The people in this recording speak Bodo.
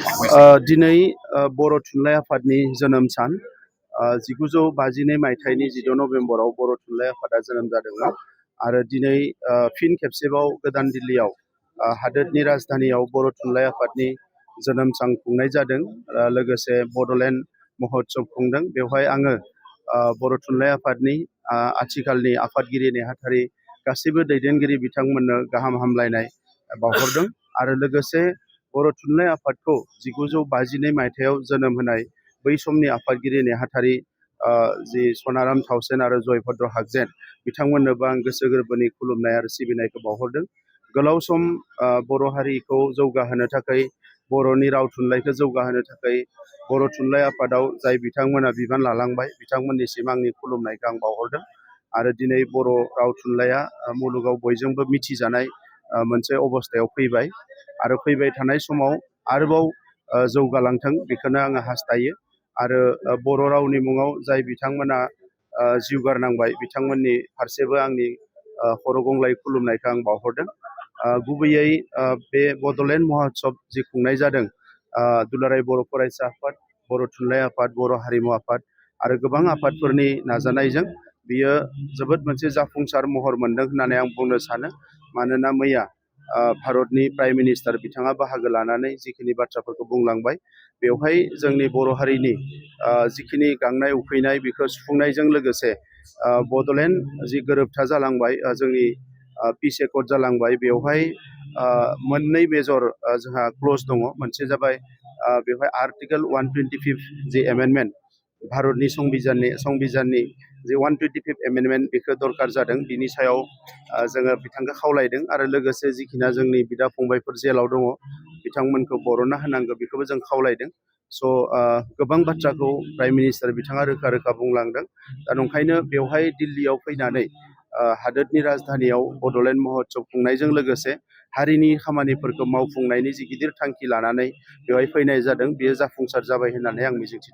दिनै बर' थुनलाइ आफादनि जोनोम सान 1952 मायथाइनि 16 नभेम्बराव बर' थुनलाइ आफादा जोनोम जादोंमोन आरो दिनै फिन खेबसेबाव गोदान दिल्लीयाव हादोरनि राजधानीयाव बर' थुनलाइ आफादनि जोनोम सान खुंनाय जादों। लोगोसे बड'लेण्ड महोत्सब खुंदों। बेवहाय आङो बर' थुनलाइ आफादनि आथिखालनि आफादगिरि नेहाथारि गासैबो दैदेनगिरि बिथांमोननो गाहाम हामलायनाय बावहरदों आरो लोगोसे बर' थुनलाइ आफादखौ 1952 मायथाइयाव जोनोम होनाय बै समनि आफादगिरि नेहाथारि जि सनाराम थाउसेन आरो जयभद्र हागजेन बिथांमोननोबो आं गोसो गोरबोनि खुलुमनाय आरो सिबिनायखौ बावहरदों। गोलाव सम बर' हारिखौ जौगाहोनो थाखाय, बर'नि राव थुनलाइखौ जौगाहोनो थाखाय बर' थुनलाइ आफादाव जाय बिथांमोना बिबान लालांबाय बिथांमोननिसिम आंनि खुलुमनायखौ आं बावहरदों आरो दिनै बर' राव थुनलाइया मुलुगाव बयजोंबो मिथिजानाय मोनसे अबस्थायाव फैबाय आरो फैबाय थानाय समाव आरोबाव जौगालांथों बेखौनो आङो हास्थायो आरो बर' रावनि मुङाव जाय बिथांमोना जिउ गारनांबाय बिथांमोननि फारसेबो आंनि खर' गंग्लाय खुलुमनायखौ आं बावहरदों। गुबैयै बे बड'लेण्ड महोत्सब जि खुंनाय जादों दुलाराय बर' फरायसा आफाद, बर' थुनलाइ आफाद, बर' हारिमु आफाद आरो गोबां आफादफोरनि नाजानायजों बियो जोबोद मोनसे जाफुंसार महर मोनदों होननानै आं बुंनो सानो। मानोना मैया भारतनि प्राइम मिनिस्टार बिथाङा बाहागो लानानै जिखिनि बाथ्राफोरखौ बुंलांबाय बेवहाय जोंनि बर' हारिनि जिखिनि गांनाय उखैनाय बेखौ सुफुंनायजों लोगोसे बड'लेण्ड जि गोरोबथा जालांबाय, जोंनि पिस एकर्ड जालांबाय, बेवहाय मोननै मेजर जोंहा क्लज दङ। मोनसे जाबाय बेवहाय आर्टिकेल 125 जि एमेन्डमेन्ट भारतनि संबिधाननि जे 125 एमेन्डमेन्ट बेखौ दरकार जादों। बिनि सायाव जोङो बिथांखौ खावलायदों आरो लोगोसे जिखिना जोंनि बिदा फंबायफोर जेलाव दङ बिथांमोनखौ बरनना होनांगौ बेखौबो जों खावलायदों। स' गोबां बाथ्राखौ प्राइम मिनिस्टार बिथाङा रोखा रोखा बुंलांदों। दा नंखायनो बेवहाय दिल्लीयाव फैनानै हादोरनि राजधानीयाव बड'लेण्ड महोत्सब खुंनायजों लोगोसे हारिनि खामानिफोरखौ मावफुंनायनि जि गिदिर थांखि लानानै बेवहाय फैनाय जादों बेयो जाफुंसार जाबाय होननानै आं मिजिंथिदों।